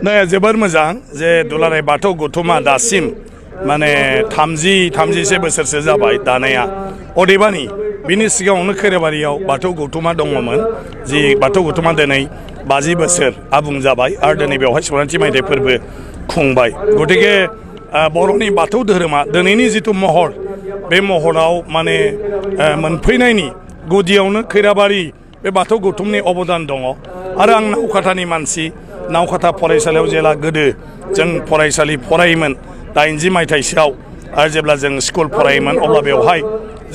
नाया जोबोर मोजां जे दुलाराय बाथौ गौथुमा दासिम माने 30-31 बोसोरसो जाबाय दानाया अदेबानि बिनि सिगाङावनो खैराबारियाव बाथौ गौथुमा दङमोन जि बाथौ गौथुमा दिनै 50 बोसोर आबुं जाबाय आरो दिनै बेवहाय संक्रान्ति मायथाइ फोरबो खुंबाय गतिके बर'नि बाथौ धोरोमा दिनैनि जिथु महर बे महराव माने मोनफैनायनि गुदियावनो खैराबारि बे बाथौ गौथुमनि अबदान दङ आरो आं नावखाथानि मानसि नावखाथा फरायसालियाव जेला गोदो जों फरायसालि फरायोमोन 80 मायथाइसोआव आरो जेब्ला जों स्कुल फरायोमोन अब्ला बेवहाय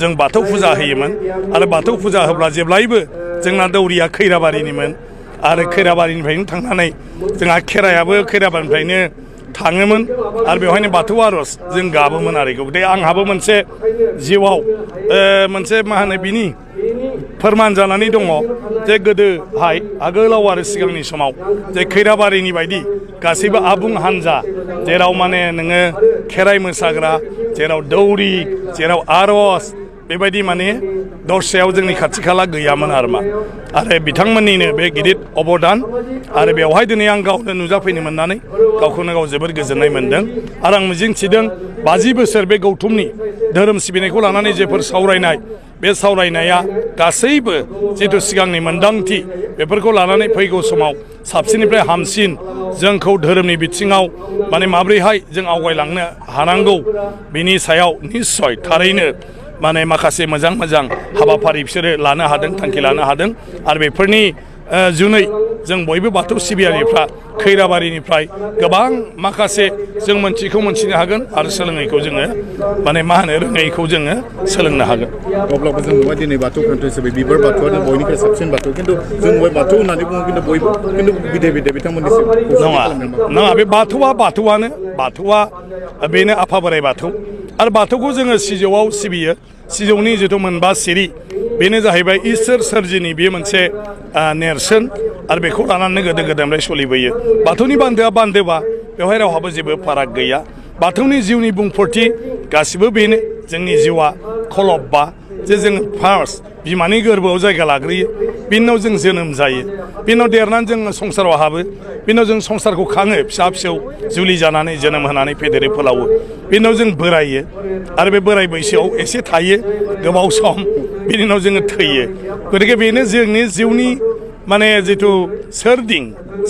जों बाथौ फुजा होयोमोन आरो बाथौ फुजा होब्ला जेब्लायबो जोंना दौरिया खैराबारिनिमोन आरो खैराबारिनिफ्रायनो थांनानै जोंहा खेरायाबो खैराबारिनिफ्रायनो थाङोमोन आरो बेवहायनो बाथौ आर'ज जों गाबोमोन आरो गतिके आंहाबो मोनसे जिउआव मोनसे मा होनो बिनि फोरमान जानानै दङ जे गोदोहाय आगोलाव आरो सिगांनि समाव जे खैराबारिनि बायदि गासैबो आबुं हानजा जेराव माने नोङो खेराइ मोसाग्रा जेराव दौरि जेराव आर'ज बेबायदि माने दस्रायाव जोंनि खाथि खाला गैयामोन आरो बिथांमोननिनो बे गिदिर अबदान आरो बेवहाय दिनै आं गावनो नुजाफैनो मोननानै गावखौनो गाव जोबोर गोजोननाय मोनदों आरो आं मिजिंथिदों 50 बोसोर बे गौथुमनि धोरोम सिबिनायखौ लानानै जेफोर सावरायनाय बे सावरायनाया गासैबो जिथु सिगांनि मोनदांथि बेफोरखौ लानानै फैगौ समाव साबसिननिफ्राय हामसिन जोंखौ धोरोमनि बिथिङाव माने माब्रैहाय जों आवगायलांनो हानांगौ बिनि सायाव निस्सय थारैनो माने माखासे मोजां हाबाफारि बिसोरो लानो हादों थांखि लानो हादों आरो बेफोरनि जुनै जों बयबो बाथौ सिबियारिफ्रा खैराबारिनिफ्राय गोबां माखासे जों मोनथियैखौ मोनथिनो हागोन आरो सोलोङैखौ जोङो माने मा होनो रोङैखौ जोङो सोलोंनो हागोन अब्लाबो जों नुबाय दिनै बाथौ खान्थि हिसाबै बिबार बाथौआनो बयनिख्रुइ साबसिन बाथौ खिन्थु जों नुबाय बाथौ होननानै बुङो खिन्थु बयबो खिन्थु बिदे बिथांमोननिसिम नङा बे बाथौआनो बाथौआ बेनो आफा बोराइ बाथौ आरो बाथौखौ जोङो सिजौआव सिबियो सिजौनि जिथु मोनबा सिरि बेनो जाहैबाय इसोर सोरजिनि बे मोनसे नेरसोन आरो बेखौ लानानै गोदो गोदायनिफ्राय सोलिबोयो बाथौनि बान्दोआ बान्दोबा बेवहाय रावहाबो जेबो फाराग गैया बाथौनि जिउनि बुंफोरथि गासिबो बेनो जोंनि जिउआ खलबबा जे जोङो फार्स्ट बिमानि गोरबोआव जायगा लाग्रोयो बिनि उनाव जों जोनोम जायो बिनि उनाव देरनानै जोङो संसाराव हाबो बिनि उनाव जों संसारखौ खाङो फिसा फिसौ जुलि जानानै जोनोम होनानै फेदेरो फोलावो बिनि उनाव जों बोरायो आरो बे बोराय बैसोआव एसे थायो गोबाव सम बिनि उनाव जोङो थैयो गतिके बेनो जोंनि जिउनि माने जिथु सोरदिं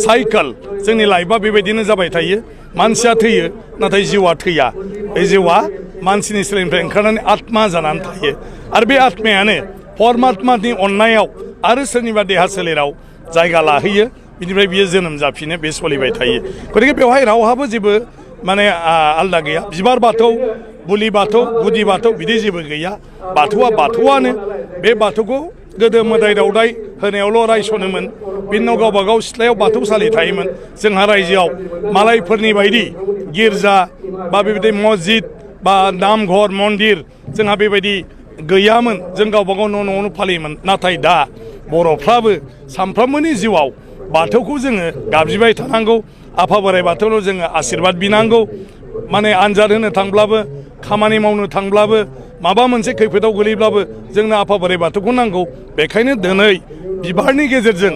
साइकेल जोंनि लाइफआ बेबायदिनो जाबाय थायो मानसिया थैयो नाथाय जिउआ थैया बे जिउआ मानसिनि सोलेरनिफ्राय ओंखारनानै आत्मा जानानै थायो आरो बे आत्मायानो परमात्मानि अननायाव आरो सोरनिबा देहा सोलेराव जायगा लाहैयो बिनिफ्राय बियो जोनोम जाफिनो बे सोलिबाय थायो गतिके बेवहाय रावहाबो जेबो माने आलदा गैया बिबार बाथौ बुलि बाथौ गुदि बाथौ बिदि जेबो गैया बाथौआ बाथौआनो बे बाथौखौ गोदो मोदाय दावदाय होनायावल' रायसनोमोन बिनि उनाव गावबा गाव सिथ्लायाव बाथौसालि थायोमोन जोंहा रायजोआव मालायफोरनि बायदि गिर्जा बा बेबायदि मस्जिद बा नामघर मन्दिर जोंहा बेबायदि गैयामोन जों गावबा गाव न'आवनो फालियोमोन नाथाय दा बर'फ्राबो सानफ्रोमबोनि जिउआव बाथौखौ जोङो गाबज्रिबाय थानांगौ आफा बोराइ बाथौनाव जोङो आशीर्बाद बिनांगौ माने आनजाद होनो थांब्लाबो खामानि मावनो थांब्लाबो माबा मोनसे खैफोदाव गोलैब्लाबो जोंनो आफा बोराइ बाथौखौ नांगौ बेखायनो दिनै बिबारनि गेजेरजों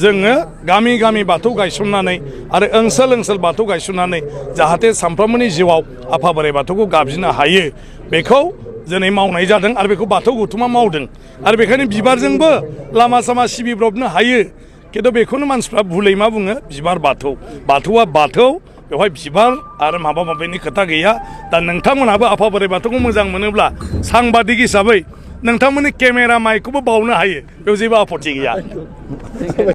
जोङो गामि गामि बाथौ गायसननानै आरो ओनसोल बाथौ गायसननानै जाहाथे सानफ्रोमबोनि जिउआव आफा बोराइ बाथौखौ गाबज्रिनो हायो बेखौ दिनै मावनाय जादों आरो बेखौ बाथौ गौथुमा मावदों आरो बेखायनो बिबारजोंबो लामा सामा सिबिब्रबनो हायो खिन्थु बेखौनो मानसिफ्रा भुलै मा बुङो बिबार बाथौआ बाथौ बेवहाय बिबार आरो माबा माबिनि खोथा गैया दा नोंथांमोनहाबो आफा बोराइ बाथौखौ मोजां मोनोब्ला सांबादिक हिसाबै नोंथांमोननि केमेरा माइकखौबो बावनो हायो बेयाव जेबो आपत्ति गैया